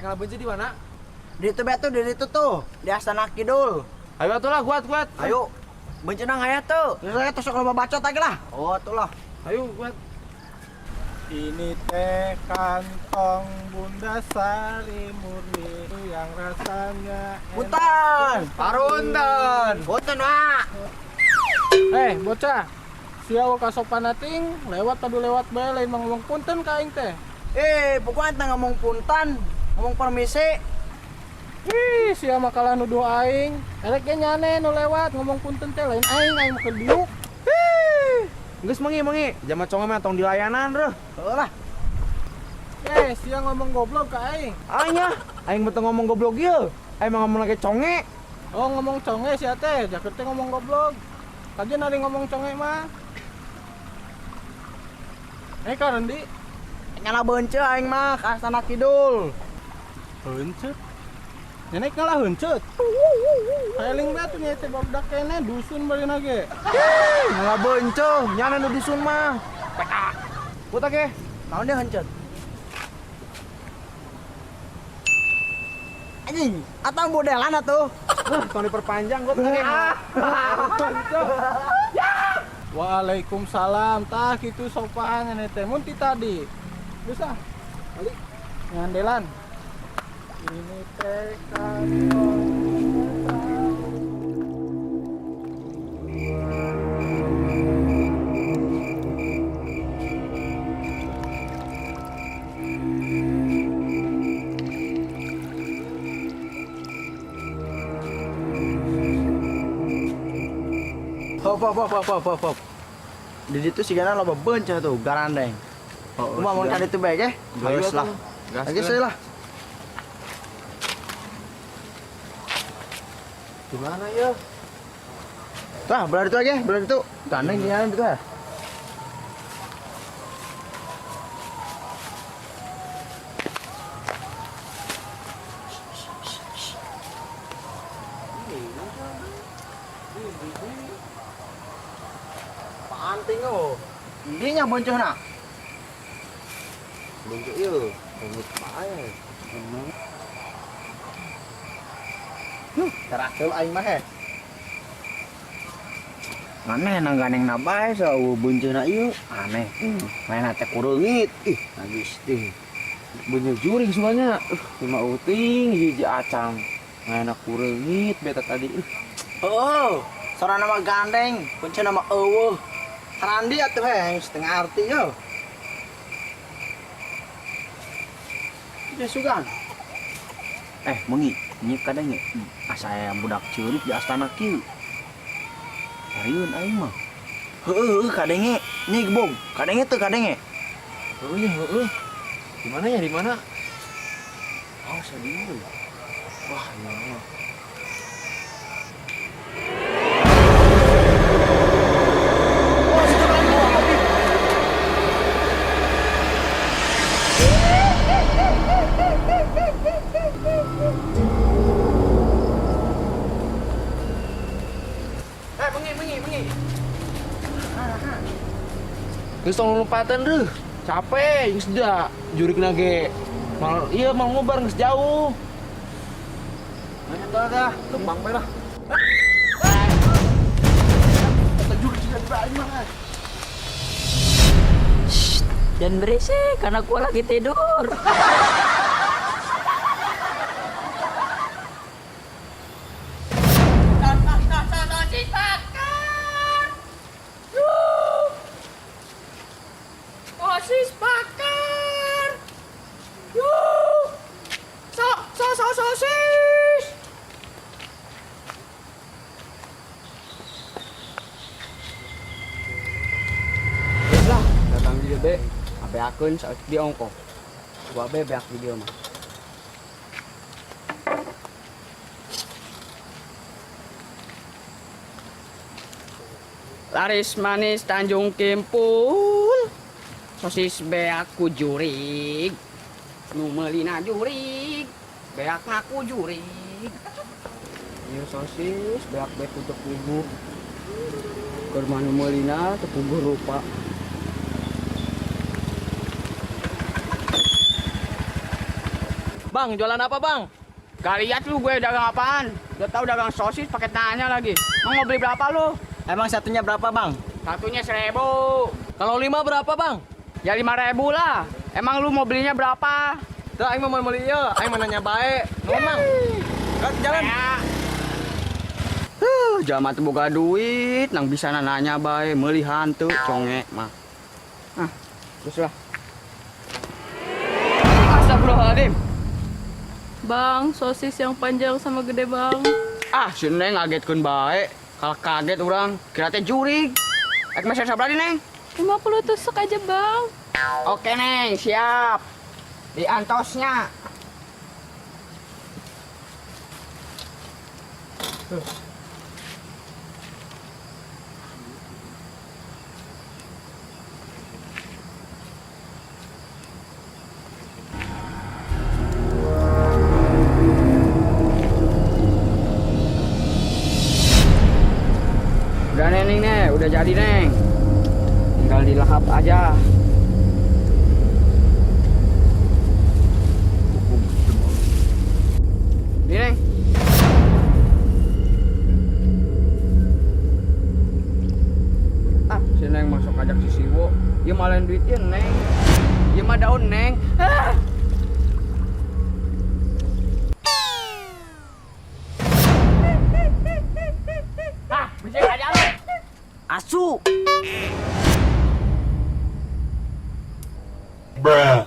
Ngala di mana? Di itu be tuh, di itu tuh, di Astana Kidul. Ayo atuh lah, kuat kuat. Ayo. Benci nang aya tuh. Terus saya tusuk loba bacot lagi lah. Oh, tuh lah. Ayo kuat. Ini teh kantong Bunda Sari murni yang rasanya enak. Punten. Parunten. Punten, Wak. Eh, bocah. Sia kasopan ting lewat padu lewat bae lain mah ngomong punten ka aing teh. Eh, pokoknya ente ngomong punten, ngomong permisi. Wih, sia mah kalah nuduh aing. Erek ge nyane nu lewat ngomong punten teh lain aing, aing mah keur diuk. Geus mengi mengi, jama conge mah tong dilayanan reuh. Heuh lah. Eh, sia ngomong goblok ka aing. Anya, aing mah teu ngomong goblok ieu. Aing mah ngomong lagi conge. Oh, ngomong conge sia teh, jaket teh ngomong goblok. Kajian ari ngomong conge mah. Eh, Karendi, Nyala beunce aing mah ka Astana Kidul. heuncet. Nenek ngalah heuncet. Kaeling bae tuh nya teh barudak keneh dusun barina ge. Ngala beunce, nyana nu dusun mah. PA. Kuat ge. Naon dia heuncet? Anjing, atau modelan atuh. Huh, tong diperpanjang gua teh. Waalaikumsalam. Tah kitu sopan nenek teh mun ti tadi. Geus ah. Balik. Ngandelan. Ini teh kantong. Hop hop hop hop hop hop. Hop. Di ditu sigana loba beunce tuh garandeng. Oh, Kumaha mun ka ditu bae ge? Ayo Geus lah. Gas. Lagi saya lah. Di mana ya? Tah, belah itu aja, belah itu. Gandeng di itu ya. Panting oh. Ini nya boncosna. Beunce ieu, rambut bae. Huh, terakhir aing mah he. Aneh nang gandeng na bae sa boncosna ieu. Aneh. Main teh kureungit. Ih, najis teh. Beunce juring suganya. Lima uting hiji acang. Ngaena kureungit beta tadi. Oh, sora nama gandeng, kunci nama eueuh. Karandi atuh he, setengah arti yo. Ya sugan. Eh, mengi, ini kadang ya, asa aya budak ceurik di astana kieu. Sarieun aing mah. Heueuh, heueuh kadenge. Nih gebog, kadenge teu kadenge. Heueuh nya heueuh. Di mana ya di mana? Oh, serius. Wah, ya Allah. Eh, mengi, mengi, mengi. Geus tong lompatan reuh. Capek, geus da. Jurik ge. Mal iya mal ngobar geus jauh. Mana tah dah, lempang bae lah. Kata jurik sih aing mah. Jangan berisik karena gua lagi tidur. Sosis bakar. Yuh. So so so sosis. Lah, datang juga be. Abeakeun saat di ongkoh. Gua be beak di dia mah. Laris manis Tanjung Kimpul. Sosis beak ku jurig. Nu meulina jurig. Beak ku jurig. Ieu sosis beak be ku teu puguh. Keur mah nu meulina teu puguh rupa. Bang, jualan apa, Bang? Gak lihat lu gue dagang apaan? Udah tahu dagang sosis pakai tanya lagi. Mau beli berapa lu? Emang satunya berapa, Bang? Satunya 1.000. Kalau 5 berapa, Bang? Ya 5.000 lah. Emang lu mau belinya berapa? Tuh, aing mau beli ieu, aing mau nanya bae. Nuhun, Bang. Jalan. Ya. Jalma teu boga duit, nang bisa nanya bae, meuli hantu conge mah. Ah, terus lah. Astagfirullahaladzim. Bang, sosis yang panjang sama gede, Bang. Ah, si Neng ngagetkeun bae. Kalau kaget urang, kira teh jurig. Ek meser sabaraha Neng? 50 tusuk aja, Bang. Oke, Neng, siap. Di antosnya. Udah Neng, nih, udah jadi Neng. Tinggal dilahap aja. Ini Neng. Ah, si Neng masuk ajak si Siwo. Dia malain duitnya Neng. Dia mah daun Neng. Ah. Ah, bisa aja lu. Asu. Bruh.